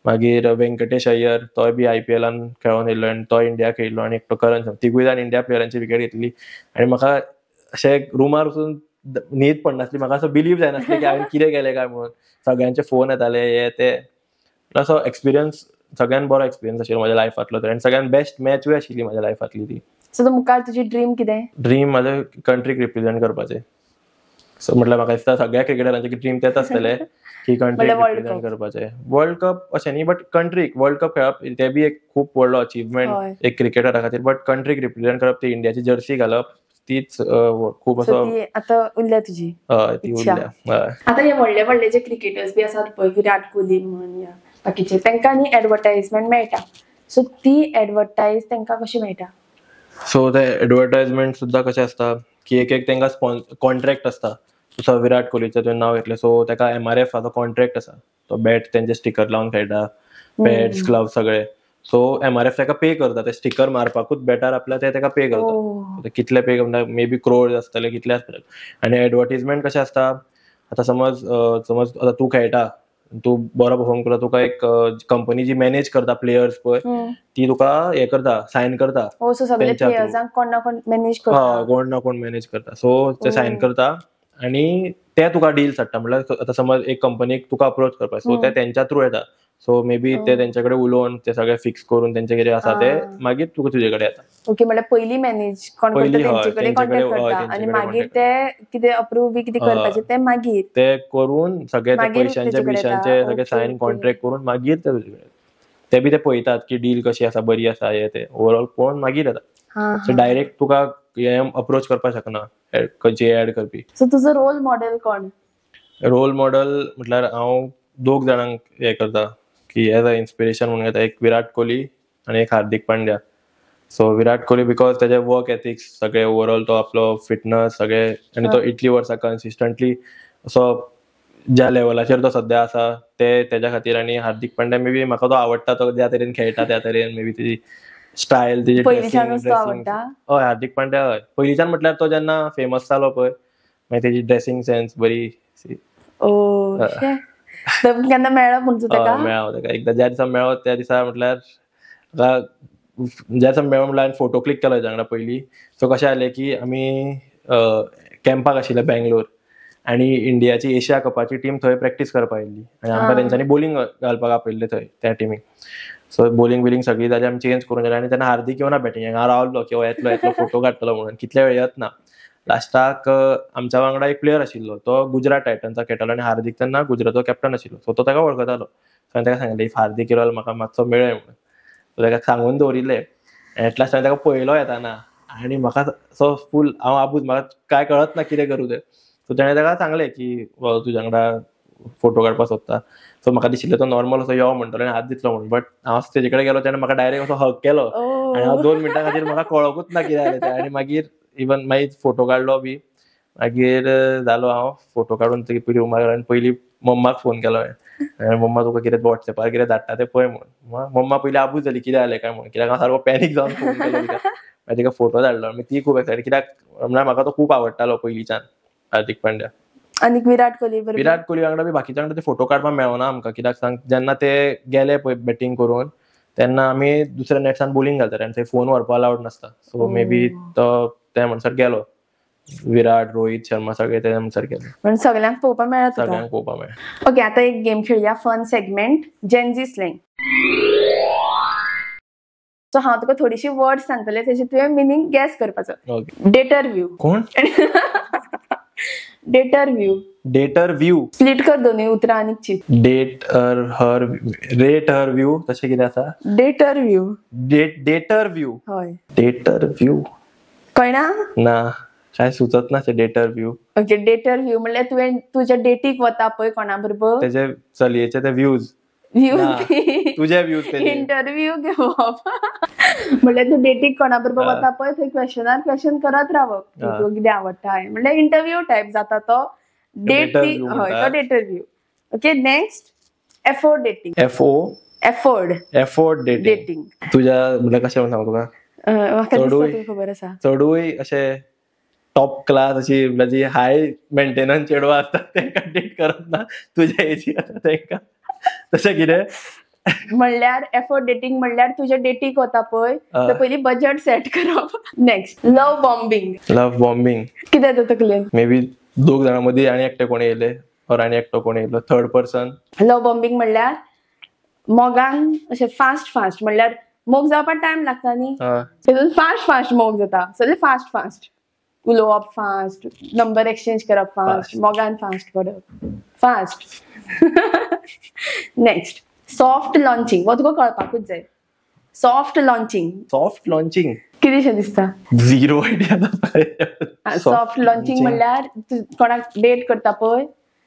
मागीर वेंकटेश अय्यर तोय बी IPLान खेळोन येयल्लो आनी तो इंडिया खेळिल्लो, आनी एकटो करण शर्मा, तिगूय जाण इंडिया प्लेयरांची विकेट घेतली. आनी म्हाका अशें रुमार वचून न्हीद पडनासली, म्हाका असो बिलीव जायनासलें की हांवें कितें केलें काय म्हणून. सगळ्यांचे फोन येताले, हे ते, असो एक्सपिरियन्स सगळ्यान बरो एक्सपिरियन्स आशिल्लो म्हाज्या लायफांतलो तर, आनी सगळ्यान बेस्ट मॅचूय आशिल्ली म्हाज्या लायफांतली ती. सो मुखार तुजी ड्रीम कितें? ड्रीम म्हाजें कंट्रीक रिप्रेझेंट करपाचें. सो म्हटल्यार म्हाका दिसता सगळ्या क्रिकेटरांचें ड्रीम तेंच आसतलें की कंट्रीक रिप्रेझेंट करपाचें. वर्ल्ड कप अशें न्ही, बट कंट्रीक वर्ल्ड कप खेळप तें बी एक खूब व्हडलो अचिव्हमेंट एक क्रिकेटरा खातीर, बट कंट्रीक रिप्रेझेंट करप, ती इंडियाची जर्सी घालप, तीच खूब असो आतां उरल्या तुजी. हय, ती उरल्या. आतां हे व्हडले व्हडले जे क्रिकेटर्स बी आसात पळय, विराट कोहली म्हण या बाकीचे, तांकां न्ही एडवर्टायजमेंट मेळटा. सो ती एडवर्टायज तांकां कशी मेळटा? सो ते एडवर्टायजमेंट सुद्दां कशें आसता की एक एक तांकां कॉन्ट्रॅक्ट आसता. जसो विराट कोहलीचें तुवें नांव घेतलें, सो ताका MRF contract आसा, तो बॅट तेंचे स्टिकर लावन खेळटा, पॅड्स ग्लव्स सगळे. सो MRF ताका पे करता, ते स्टिकर मारपाकूच बॅटार आपल्या ते ताका पे करता. कितले पे करता, मे बी क्रोड आसतले, कितले आसतले. आनी एडवर्टीजमेंट कशें आसता, आतां समज समज आतां तूं खेळटा, तूं बरो परफॉर्म करता, तुका एक कंपनी जी मॅनेज करता प्लेयर्स पळय, ती तुका हे करता, सायन करता. कोण ना कोण मॅनेज करता, कोण ना कोण मॅनेज करता. सो ते सायन करता आनी ते तुका डील्स हाडटा. म्हणल्यार आतां समज एक कंपनीक तुका अप्रोच करपाक, सो ते तेंच्या थ्रू येता. सो मे बी ते तेंच्या कडेन उलोवन ते सगळे फिक्स करून तेंचे कितें आसा ते मागीर तुका तुजे कडेन येता. ओके, म्हणल्यार पयलीं मॅनेज कोण करता तेंचे कडेन कॉन्टेक्ट करता आनी मागीर ते कितें अप्रूव बी कितें करपाचें ते मागीर ते करून सगळे ते पयशांचे बिशांचे सगळे सायन कॉन्ट्रॅक्ट करून मागीर ते तुजे कडेन, ते बी ते पळयतात की डील कशी आसा, बरी आसा, हे ते ओवरऑल पळोवन मागीर येता. सो डायरेक्ट तुका हे अप्रोच करपाक शकना खंयची एड करपी. सो तुजो रोल मॉडेल कोण? रोल मॉडेल म्हटल्यार हांव दोग जाणांक हे करता की एज अ इन्स्पिरेशन म्हणून घेता, एक विराट कोहली आनी एक हार्दिक पांड्या. सो विराट कोहली because तेजे वर्क एथिक्स सगळे ओवरऑल, तो आपलो फिटनस सगळे, आनी तो इतली वर्सां कन्सिस्टंटली असो ज्या लेवलाचेर तो सद्या आसा ते तेज्या खातीर. आनी हार्दिक पांड्या मे बी म्हाका तो आवडटा, तो ज्या तरेन खेळटा त्या तरेन, मे बी तेजी स्टायल, तेजी ड्रेसिंग. हय, हार्दिक पांड्या हय पयलींच्यान, म्हटल्यार तो जेन्ना फेमस जालो पळय, मागीर तेजी ड्रेसिंग सेन्स बरी. केन्ना मेळ्ळो पूण तूं ताका? मेळ्ळो ताका एकदां, ज्या दिसा मेळ्ळो त्या दिसा, म्हटल्यार ज्या दिसा मेळ्ळो म्हटल्यार हांवें फोटो क्लिक केलो तेज्या वांगडा पयलीं. सो कशें जालें की आमी कॅम्पाक आशिल्ले बेंगलोर, आनी इंडियाची एशिया कपाची टीम थंय प्रॅक्टीस करपाक आयिल्ली आनी आमकां तेंच्यांनी बॉलिंग घालपाक आपयल्लें थंय त्या टिमीक. सो बॉलिंग बिलिंग सगळी जाली, आमी चेंज करून जाली आनी तेन्ना हार्दिक येवना बॅटिंगाक. हांव रावलो की हो येतलो येतलो फोटो काडटलो म्हणून, कितले वेळ येत ना. लास्टाक आमच्या वांगडा एक प्लेयर आशिल्लो, तो गुजरात टायटन्साक खेळटालो आनी हार्दिक तेन्ना गुजराताचो कॅप्टन आशिल्लो. सो तो ताका वळखतालो. सो हांवें ताका सांगलें if हार्दिक येयलो जाल्यार म्हाका मातसो मेळय म्हणून. सो ताका सांगून दवरिल्लें. एटलास्ट हांवें ताका पळयलो येताना आनी म्हाका सो फूल हांव आबूज, म्हाका कांय कळत ना कितें करूं तें. सो तेणें ताका सांगलें की तुज्या वांगडा फोटो काडपाक सोदता. सो म्हाका दिशिल्लें तो नॉर्मल असो यो म्हणटलो आनी हात दितलो म्हणून, बट हांव तेजे कडेन गेलो, तेणें म्हाका डायरेक्ट असो हग केलो आनी हांव 2 मिनटां खातीर म्हाका कळोकूच ना कितें जालें तें. आनी मागीर इवन मागीर फोटो काडलो बी, मागीर जालो हांव फोटो काडून पयलीं रुमार आनी पयलीं मम्माक फोन केलो हांवें, मम्मा तुका कितें वॉट्सएपार कितें धाडटा तें पळय म्हणून. मम्मा पयलीं आबूज जाली कितें जालें काय म्हणून, कित्याक हांव सारको पॅनीक जावन फोन केलो तिका. मागीर तिका फोटो धाडलो, मागीर ती खूब एक्सायटेड, कित्याक म्हळ्यार म्हाका तो खूब आवडटालो पयलींच्यान हार्दिक पांड्या. आनी विराट कोहली बरोबर? विराट कोहली वांगडा बी बाकीच्या वांगडा ते फोटो काडपाक मेळना आमकां, कित्याक सांग, जेन्ना ते गेले पळय बॅटींग करून तेन्ना आमी दुसऱ्या नॅट्सान बॉलिंग घालताले आनी थंय फोन व्हरपा अलावड नासता. सो मे बी तो ते म्हणसर गेलो. विराट, रोहित शर्मा सगळे ते म्हणसर गेले. म्हणून सगळ्यांक पळोवपाक मेळ्ळा तुका? सगळ्यांक पळोवपाक मेळ्ळा. ओके, आतां एक game खेळया, fun segment, Gen Z slang. So हांव तुका थोडीशी वर्ड्स सांगतले, तेजे तुवें मिनींग गॅस करपाचो. ओके. डेटर व्यू. कोण? डेटर व्यू. डेटर व्यू. स्प्लीट कर दोन्ही उतरां आनी चीत. Date her rate her view तशें कितें आसा? डेटर व्यू. डेटर व्यू. हय. डेटर व्यू कळना? ना, काय सुचत ना. Debtor view. ओके, डेटर व्यू म्हणल्यार तुवें तुज्या डेटीक वता पळय कोणा बरोबर, तेजे चलयेचे ते व्यूज. व्यूज, तुझे व्यूज, इंटरव्यू घेवप. म्हणल्यार तूं डेटीक कोणा बरोबर वता पळय थंय क्वेश्चनार क्वेश्चन करत रावप, तुका कितें आवडटा, म्हणल्यार इंटरव्यू टायप जाता तो डेट. हय, तो dater view. Okay, next, afford dating. F O afford afford dating. तुझ्या म्हणल्यार कशें म्हणून सांगू तुका, म्हाका खबर आसा, चडूय अशें टॉप क्लास अशी म्हणजे हाय मेंटेनन्स चेडवां आसता तेंकां डेट करप ना, तुज्या एजी आसा तेंकां तशें कितें. म्हणल्यार एफोर्ड डेटिंग म्हणल्यार तुज्या डेटीक वता पळय तर पयलीं बजेट सेट करप. Next, love bombing. Love bombing कितें येता तकलेन? मे बी दोग जाणां मदीं आनी एकटे कोण येयले ऑर आनी एकटो कोण येयलो, थर्ड पर्सन. लव बॉम्बिंग म्हणल्यार मोगान अशें फास्ट फास्ट, म्हणल्यार मोग जावपाक टायम लागता न्ही, तितून फास्ट फास्ट मोग जाता, सगळें फास्ट फास्ट उलोवप, फास्ट नंबर एक्सचेंज करप, फास्ट मोगान फास्ट पडप, फास्ट. Next, soft launching. हो तुका कळपाकूच जाय. Soft launching. Soft launching कितें दिसता? Zero idea. Soft launching म्हणल्यार कोणाक डेट करता पळय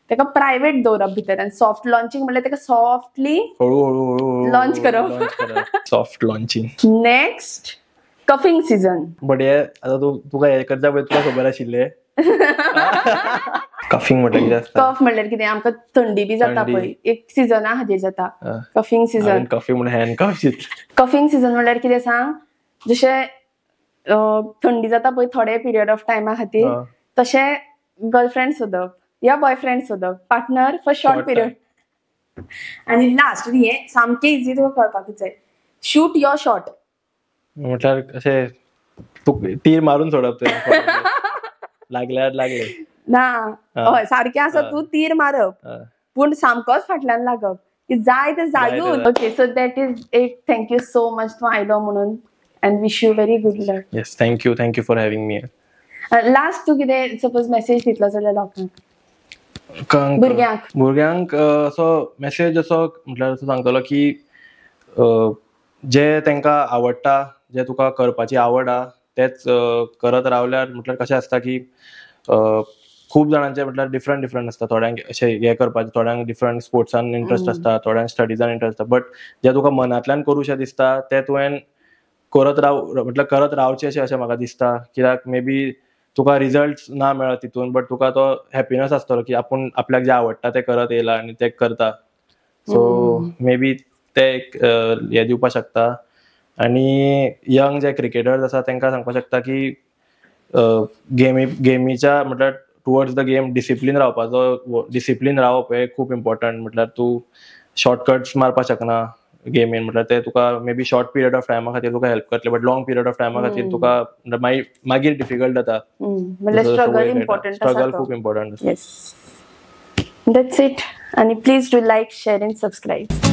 तेका प्रायवेट दवरप भितर, आनी सॉफ्ट लॉन्चिंग म्हणल्यार तेका सॉफ्टली हळू हळू लॉन्च करप. Soft launching. Next, cuffing season. But हे आतां तूं तुका हें करता पळय तुका खबर आशिल्लें? कफिंग म्हणल्यार कितें आसता? कफ म्हणल्यार कितें, आमकां थंडी बी जाता पळय, एक सिजना खातीर जाता कफिंग सिजन. कफिंग म्हणल्यार हँड कफ. कफिंग सिजन म्हणल्यार कितें सांग, जशें थंडी जाता पळय थोडे पिरियड ऑफ टायमा खातीर, तशें गर्लफ्रेंड सोदप या बॉयफ्रेंड सोदप, पार्टनर फॉर शॉर्ट पिरियड. आनी लास्ट, हें सामकें इजी तुका कळपाकूच जाय, शूट your shot. म्हटल्यार अशें तूं तीर मारून सोडप, लागल्यार लागले ना. हय, सारकें आसा, तूं तीर मारप पूण सामकोच फाटल्यान लागप की जाय ते जायूच. Okay, so that is it. Thank you so much तूं आयलो म्हणून, and wish you very good luck. Yes, thank you, thank you for having me. Last तूं कितें सपोज मॅसेज दितलो जाल्यार लोकांक, भुरग्यांक? भुरग्यांक असो मॅसेज असो म्हटल्यार असो सांगतलो की जे तांकां आवडटा, जे तुका करपाची आवड आहा तेच करत रावल्यार म्हटल्यार कशें आसता की खूब जाणांचे म्हटल्यार डिफरंट डिफरंट आसता. थोड्यांक अशें हें करपाचें, थोड्यांक डिफरंट स्पोर्ट्सान इंट्रस्ट आसता, थोड्यांक स्टडिजान इंट्रस्ट आसता. बट जें तुका मनांतल्यान करूशें दिसता तें तुवें करत राव, म्हटल्यार करत रावचें अशें अशें म्हाका दिसता. कित्याक मे बी तुका रिजल्ट्स ना मेळत तितून, बट तुका तो हॅपिनस आसतलो की आपूण आपल्याक जें आवडटा तें करत येयला आनी तें करता. सो मे बी ते एक हें दिवपाक शकता. आनी यंग जे क्रिकेटर्स आसा तांकां सांगपाक शकता की गेमीच्या म्हटल्यार टुवर्ड्स the game discipline रावपाचो, डिसिप्लीन रावप हें खूब इम्पॉर्टंट. म्हटल्यार तूं शॉर्टकट्स मारपाक शकना गेमीन, म्हटल्यार ते तुका maybe short period of टायमा खातीर तुका हेल्प करतले, बट लॉंग पिरियड ऑफ टायमा खातीर तुका मागीर डिफिकल्ट जाता. स्ट्रगल इम्पॉर्टंट, स्ट्रगल खूब इम्पॉर्टंट. Yes, that's it. आनी please do like, share and subscribe.